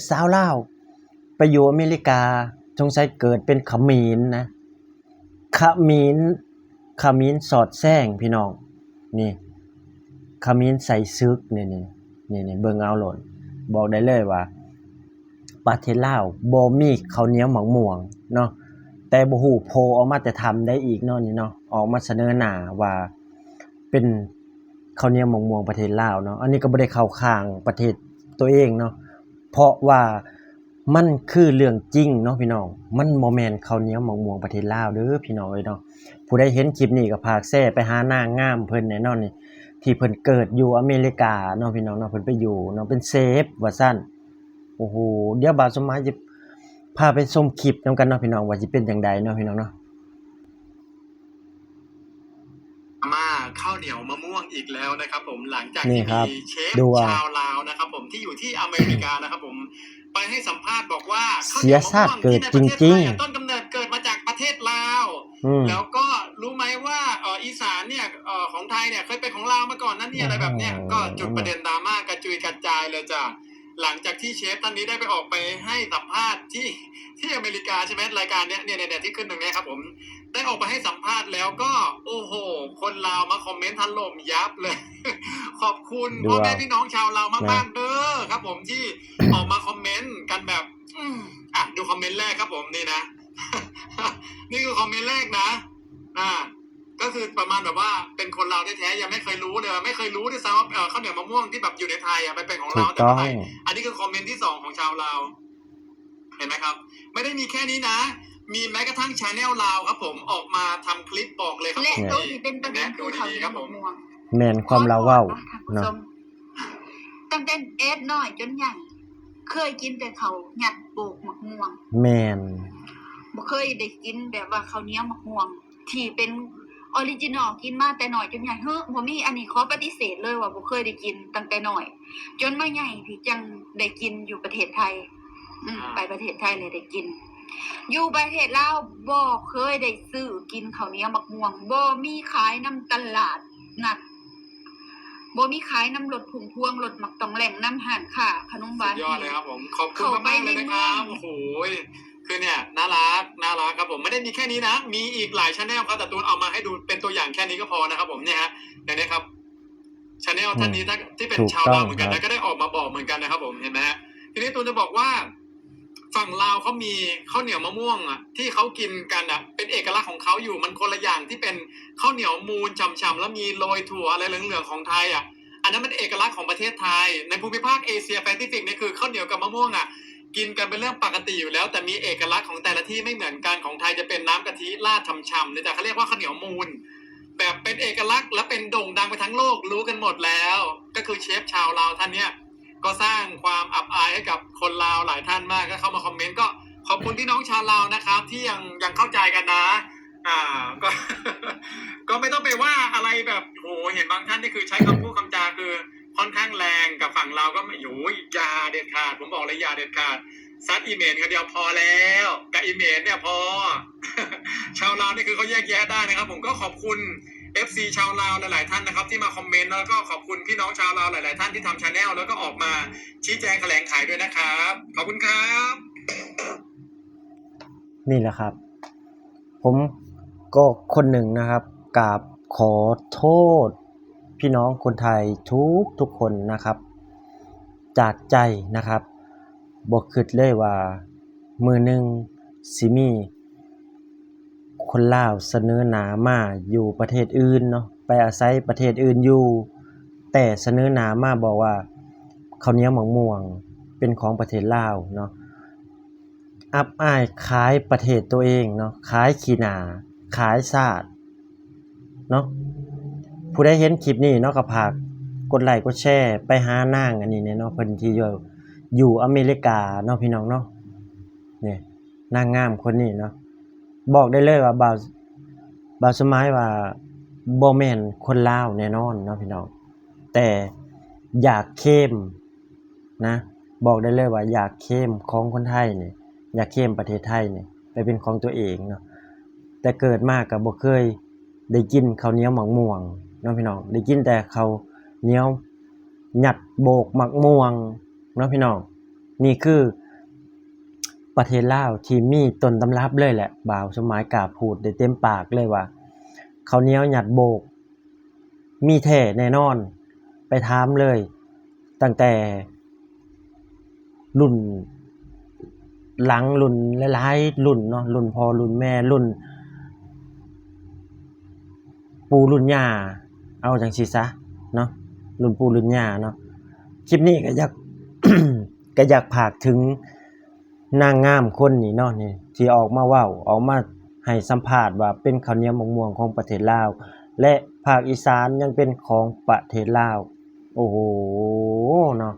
ຊາວລາວໄປຢູ່ອາເມລິກາ ສົງໄສເກີດເປັນຂະເໝນນະ ຂະເໝນ ຂະເໝນສອດແຊງພີ່ນ້ອງ ນີ້ ຂະເໝນໃສ່ຊຶກ ນີ້ໆ ນີ້ໆ ເບິ່ງເອົາໂລດ ບອກໄດ້ເລີຍວ່າ ປະເທດລາວບໍ່ມີເຂົ້າໜຽວໝາກມ່ວງເນາະ ແຕ່ບໍ່ຮູ້ໂພອອກມາແຕ່ຖ້ຳໃດອີກເນາະ ນີ້ເນາະ ອອກມາສະເໜີໜ້າວ່າເປັນເຂົ້າໜຽວໝາກມ່ວງປະເທດລາວເນາະ ອັນນີ້ກໍບໍ່ໄດ້ເຂົ້າຂ້າງປະເທດຕົວເອງເນາະ ເພາະວ່າມັນຄືເລື່ອງຈິງເນາະພີ່ນ້ອງ ມັນບໍ່ແມ່ນເຂົ້າໜຽວໝາກມ່ວງປະເທດລາວເດີພີ່ນ້ອງເອີຍເນາະ ຜູ້ໃດເຫັນຄລິບນີ້ກໍຝາກແຊໄປຫານາງງາມເພິ່ນແນ່ນອນນີ້ ທີ່ເພິ່ນເກີດຢູ່ອາເມລິກາເນາະພີ່ນ້ອງເນາະ ເພິ່ນໄປຢູ່ເນາະ ເປັນເຊຟວ່າຊັ້ນ. ໂອ້ໂຫ ດຽວບ່າວສົມໝາຍຊິພາໄປຊົມຄລິບນຳກັນເນາະພີ່ນ້ອງ ວ່າຊິເປັນຈັ່ງໃດເນາະພີ່ນ້ອງເນາະ. ມາເຂົ້າໜຽວມະມ່ວງອີກແລ້ວນະຄັບຜົມ ຫຼັງຈາກທີ່ມີເຊຟຊາວລາວນະຄັບຜົມ ທີ່ຢູ່ທີ່ອາເມລິການະຄັບຜົມ ໄປໃຫ້ສຳພາດບອກວ່າ ເຂົ້າໜຽວມະມ່ວງທີ່ໃນປະເທດໄທ ຕົ້ນກຳເນີດເກີດມາຈາກປະເທດລາວ ແລ້ວກໍຮູ້ໄໝວ່າ ເອີ ອີສານເນ່ຍ ເອີ ຂອງໄທເນ່ຍ ເຄີຍເປັນຂອງລາວມາກ່ອນນັ້ນນີ້ ອະໄລແບບເນີ້ຍ ກໍຈຸດປະເດັນດຣາມ່າກະຈຸຍກະຈາຍເລີຍຈ້າ. ຫຼັງຈາກທີ່ເຊຟທ່ານນີ້ໄດ້ໄປ ອອກໄປໃຫ້ສຳພາດທີ່ ທີ່ອາເມລິກາໃຊ່ໄໝ ລາຍການເນີ້ຍ ເນ່ຍໆ ທີ່ຂຶ້ນໜຶ່ງເນີ້ຍຄັບຜົມ ໄດ້ອອກໄປໃຫ້ສຳພາດແລ້ວກໍ ໂອ້ໂຫ ຄົນລາວມາຄອມເມັນຖະຫຼົ່ມຍັບເລີຍ. ຂອບຄຸນພໍ່ແມ່ພີ່ນ້ອງຊາວລາວມາກໆເດີຄັບຜົມ ທີ່ອອກມາຄອມເມັນກັນແບບ ອືມ ອ່ະ ດູຄອມເມັນແລກຄັບຜົມ ນີ້ນະ ນີ້ຄືຄອມເມັນແລກນະ ອ່າ ກໍຄືປະມານແບບວ່າ ເປັນຄົນລາວແທ້ໆ ຍັງໄມ່ເຄີຍຮູ້ເລີຍ ໄມ່ເຄີຍຮູ້ດ້ວຍຊ້ຳວ່າ ເອີ ເຂົ້າໜຽວມະມ່ວງທີ່ແບບຢູ່ໃນໄທອະ ໄປເປັນຂອງລາວ ແຕ່ໄປ ອັນນີ້ຄືຄອມເມັນທີສອງຂອງຊາວລາວ ເຫັນໄໝຄັບ? ໄມ່ໄດ້ມີແຄ່ນີ້ນະ ມີແມ້ກະທັ່ງແຊນແນວລາວຄັບຜົມ ອອກມາທຳຄລິບບອກເລີຍຄັບ ແລະ ໂຕທີ່ເປັນປະເດັນຄືເຂົ້າໜຽວມະມ່ວງ ແມ່ນຄວາມລາວເວົ້າເນາະ. ຕັ້ງແຕ່ເອດນ້ອຍຈົນໃຫຍ່ ເຄີຍກິນແຕ່ເຂົ້າຍັດໂບກໝາກມ່ວງ ແມ່ນ ບໍ່ເຄີຍໄດ້ກິນແບບວ່າເຂົ້າໜຽວໝາກມ່ວງ ທີ່ເປັນອໍຣິຈິນອລ ກິນມາແຕ່ນ້ອຍຈົນໃຫຍ່ ເຮີ ບໍ່ມີ ອັນນີ້ຂໍປະຕິເສດເລີຍວ່າບໍ່ເຄີຍໄດ້ກິນຕັ້ງແຕ່ນ້ອຍ ຈົນມາໃຫຍ່ພີ້ຈັ່ງໄດ້ກິນຢູ່ປະເທດໄທ ອືມ ອ່າ ໄປປະເທດໄທແລ້ວໄດ້ກິນ ຢູ່ປະເທດລາວບໍ່ເຄີຍໄດ້ຊື້ກິນເຂົ້າໜຽວໝາກມ່ວງ ບໍ່ມີຂາຍນຳຕະຫຼາດນັດ ບໍ່ມີຂາຍນຳລົດພຸ້ມພວງ ລົດໝາກຕ້ອງແລ່ງ ນຳຮ້ານຄ້າຂະໜົມຫວານ ສຸດຍອດເລີຍຄັບຜົມ ຂອບຄຸນມາກໆເລີຍນະຄັບ ໂອ້ໂຫ ຄືເນີ້ຍ ໜ້າລັກ ໜ້າລັກຄັບຜົມ ໄມ່ໄດ້ມີແຄ່ນີ້ນະ ມີອີກຫຼາຍແຊນແນວຄັບ ແຕ່ຕູນເອົາມາໃຫ້ດູເປັນຕົວຢ່າງແຄ່ນີ້ກໍພໍນະຄັບຜົມ ເນີ້ຍຮະ ເຫັນໄໝຄັບ ແຊນແນວທ່ານນີ້ ອືມ ທີ່ເປັນຊາວລາວເໝືອນກັນນະ ກໍໄດ້ອອກມາບອກເໝືອນກັນນະຄັບຜົມ ເຫັນໄໝຮະ ທີນີ້ຕູນຈະບອກວ່າ ຝັ່ງລາວເຂົາມີເຂົ້າໜຽວມະມ່ວງອະ ທີ່ເຂົາກິນກັນອະ ເປັນເອກະລັກຂອງເຂົາຢູ່ ມັນຄົນລະຢ່າງທີ່ເປັນເຂົ້າໜຽວມູນຊ່ຳໆ ແລ້ວມີໂລຍຖົ່ວອະໄລເຫຼືອງໆຂອງໄທອະ ອັນນັ້ນມັນເອກະລັກຂອງປະເທດໄທ ໃນພູມິພາກເອເຊຍແປຊີຟິກນີ້ ຄືເຂົ້າໜຽວກັບມະມ່ວງອະ ກິນກັນເປັນເລື່ອງປະກະຕິຢູ່ແລ້ວ ແຕ່ມີເອກະລັກຂອງແຕ່ລະທີ່ໄມ່ເໝືອນກັນ ຂອງໄທຈະເປັນນ້ຳກະທິລາດຊ່ຳໆ ເນາະ ຈະ ເຂົາຮຽກວ່າເຂົ້າໜຽວມູນ ແບບເປັນເອກະລັກ ແລະ ເປັນໂດ່ງດັງໄປທັງໂລກ ຮູ້ກັນໝົດແລ້ວ ກໍຄືເຊຟຊາວລາວທ່ານເນີ້ຍ ກໍສ້າງຄວາມອັບອາຍໃຫ້ກັບຄົນລາວຫຼາຍທ່ານມາກ ກໍເຂົ້າມາຄອມເມັນ ກໍຂອບຄຸນພີ່ນ້ອງຊາວລາວນະຄັບ ທີ່ຍັງ ຍັງເຂົ້າໃຈກັນນະ ອ່າ ກໍ ກໍໄມ່ຕ້ອງໄປວ່າອະໄລແບບ ໂຫ ເຫັນບາງທ່ານນີ້ຄືໃຊ້ຄຳພູດຄຳຈາຄືຄ່ອນຂ້າງແຮງ ກັບຝັ່ງລາວກໍ ໂອ້ຍ ຢ່າເດັດຂາດ ຜົມບອກເລີຍ ຢ່າເດັດຂາດ ຊັດອີເມນຄົນດຽວພໍແລ້ວ ກະອີເມນເນີ້ຍພໍ ຊາວລາວນີ້ຄືເຂົາແຍກແຍະໄດ້ນະຄັບ ຜົມກໍຂອບຄຸນ ເອັຟຊີ ຊາວລາວຫຼາຍໆທ່ານນະຄັບ ທີ່ມາຄອມເມັນ ແລ້ວກໍຂອບຄຸນພີ່ນ້ອງຊາວລາວຫຼາຍໆທ່ານທີ່ທຳແຊນແນວ ແລ້ວກໍອອກມາຊີ້ແຈງຖະແຫຼງໄຂດ້ວຍນະຄັບ ຂອບຄຸນຄັບ. ນີ້ແຫຼະຄັບ ຜົມກໍຄົນໜຶ່ງນະຄັບ ກາບຂໍໂທດພີ່ນ້ອງຄົນໄທທຸກໆຄົນນະຄັບ ຈາກໃຈນະຄັບ ບໍ່ຄິດເລີຍວ່າມື້ໜຶ່ງຊິມີຄົນລາວສະເໜີໜ້າມາຢູ່ປະເທດອື່ນເນາະ ໄປອາໄສປະເທດອື່ນຢູ່ ແຕ່ສະເໜີໜ້າມາບອກວ່າເຂົ້າໜຽວໝາກມ່ວງເປັນຂອງປະເທດລາວເນາະ ອັບອາຍຂາຍປະເທດໂຕເອງເນາະ ຂາຍຂີ້ໜ້າ ຂາຍຊາດ ເນາະ ຜູ້ໃດເຫັນຄລິບນີ້ເນາະ ກໍຝາກກົດໄລກົດແຊໄປຫານາງອັນນີ້ແດ່ເນາະ ເພິ່ນທີ່ຢູ່ ຢູ່ອາເມລິກາເນາະ ພີ່ນ້ອງເນາະ ນີ້ ນາງງາມຄົນນີ້ເນາະ ບອກໄດ້ເລີຍວ່າ ບ່າວ ບ່າວສະໝາຍວ່າບໍ່ແມ່ນຄົນລາວແນ່ນອນເນາະພີ່ນ້ອງ ແຕ່ຢາກເຄມ ນະ ບອກໄດ້ເລີຍວ່າຢາກເຄມຂອງຄົນໄທນີ້ ຢາກເຄມປະເທດໄທນີ້ໄປເປັນຂອງຕົວເອງເນາະ ແຕ່ເກີດມາກໍບໍ່ເຄີຍໄດ້ກິນເຂົ້າໜຽວໝາກມ່ວງເນາະພີ່ນ້ອງ ໄດ້ກິນແຕ່ເຂົ້າໜຽວຍັດໂບກໝາກມ່ວງເນາະພີ່ນ້ອງ ນີ້ຄືປະເທດລາວທີ່ມີຕົ້ນຕຳລັບເລີຍແຫຼະ, ບ່າວສົມໝາຍກ້າພູດໄດ້ເຕັມປາກເລີຍວ່າ ເຂົ້າໜຽວຍັດໂບກ ມີແທ້ແນ່ນອນ. ໄປຖາມເລີຍ ຕັ້ງແຕ່ລຸ້ນຫຼັງ ລຸ້ນຫຼາຍໆລຸ້ນເນາະ, ລຸ້ນພໍ່ລຸ້ນແມ່ ລຸ້ນ ປູ່ລຸ້ນຍ່າ ເອົາຈັ່ງຊີ້ຊະເນາະ, ລຸ້ນປູ່ລຸ້ນຍ່າເນາະ. ຄລິບນີ້ກໍຢາກ ກໍຢາກຝາກເຖິງນາງງາມຄົນນີ້ເນາະ ນີ້ ທີ່ອອກມາເວົ້າ ອອກມາໃຫ້ສຳພາດວ່າເປັນເຂົ້າໜຽວໝາກມ່ວງຂອງປະເທດລາວ ແລະ ພາກອີສານຍັງເປັນຂອງປະເທດລາວ. ໂອ້ໂຫ ເນາະ.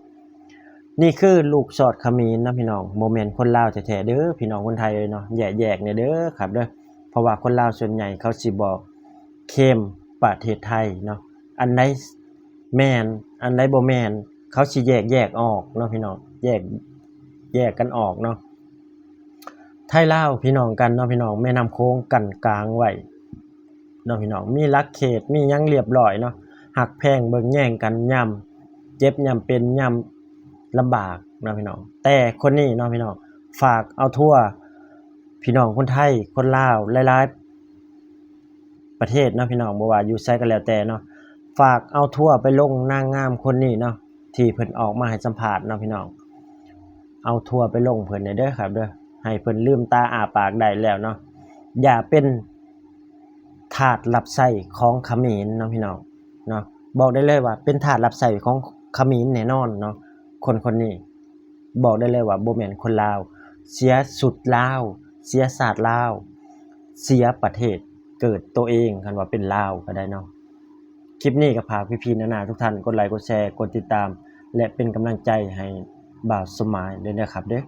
ນີ້ຄືລູກຊອດຂະເໝນເນາະພີ່ນ້ອງ, ບໍ່ແມ່ນຄົນລາວແທ້ໆເດີ້ພີ່ນ້ອງຄົນໄທເອີຍເນາະ. ແຍກໆແດ່ເດີ້ຄັບເດີ້, ເພາະວ່າຄົນລາວສ່ວນໃຫຍ່ເຂົາຊິບໍ່ເຄມປະເທດໄທເນາະ. ອັນໃດແມ່ນ ອັນໃດບໍ່ແມ່ນ ເຂົາຊິແຍກ ແຍກອອກເນາະພີ່ນ້ອງ, ແຍກ ແຍກກັນອອກເນາະ. ໄທລາວພີ່ນ້ອງກັນເນາະພີ່ນ້ອງ, ແມ່ນ້ຳໂຂງກັ້ນກາງໄວ້ເນາະພີ່ນ້ອງ, ມີຫຼັກເຂດ ມີຫຍັງລຽບລ້ອຍເນາະ, ຮັກແພງເບິ່ງແຍງກັນຍາມເຈັບ ຍາມເປັນ ຍາມລຳບາກເນາະພີ່ນ້ອງ. ແຕ່ຄົນນີ້ເນາະພີ່ນ້ອງ ຝາກເອົາທົ່ວພີ່ນ້ອງຄົນໄທ ຄົນລາວຫຼາຍໆ ປະເທດເນາະພີ່ນ້ອງ, ບໍ່ວ່າຢູ່ໃສກໍແລ້ວແຕ່ເນາະ, ຝາກເອົາທົ່ວໄປລົງນາງງາມຄົນນີ້ເນາະ ທີ່ເພິ່ນອອກມາໃຫ້ສຳພາດເນາະພີ່ນ້ອງ. ເອົາທົ່ວໄປລົງເພິ່ນແດ່ເດີ້ຄັບເດີ້, ໃຫ້ເພິ່ນລືມຕາອ້າປາກໄດ້ແລ້ວເນາະ. ຢ່າເປັນທາດຮັບໃຊ້ຂອງຂະເໝນເນາະພີ່ນ້ອງເນາະ, ບອກໄດ້ເລີຍວ່າເປັນທາດຮັບໃຊ້ຂອງຂະເໝນແນ່ນອນເນາະ. ຄົນຄົນນີ້ ບອກໄດ້ເລີຍວ່າບໍ່ແມ່ນຄົນລາວ, ເສຍຊຸດລາວ ເສຍຊາດລາວ ເສຍປະເທດເກີດໂຕເອງ, ຄັນວ່າເປັນລາວກໍໄດ້ເນາະ. ຄລິບນີ້ກໍຝາກພີ່ໆນ້າໆທຸກທ່ານກົດໄລ ກົດແຊ ກົດຕິດຕາມ ແລະ ເປັນກຳລັງໃຈໃຫ້ບ່າວສົມໝາຍເດີ້ ເດີຄັບເດີ້.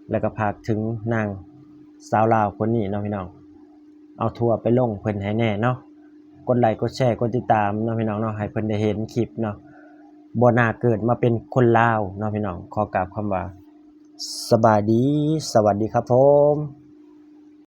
ແລ້ວກໍຝາກເຖິງນາງສາວລາວຄົນນີ້ເນາະພີ່ນ້ອງ, ເອົາທົ່ວໄປລົງເພິ່ນໃຫ້ແດ່ເນາະ. ກົດໄລ ກົດແຊ ກົດຕິດຕາມເນາະພີ່ນ້ອງເນາະ, ໃຫ້ເພິ່ນໄດ້ເຫັນຄລິບເນາະ. ບໍ່ໜ້າເກີດມາເປັນຄົນລາວເນາະພີ່ນ້ອງ. ຂໍກາບຄຳວ່າ ສະບາຍດີ ສະຫວັດດີຄັບຜົມ.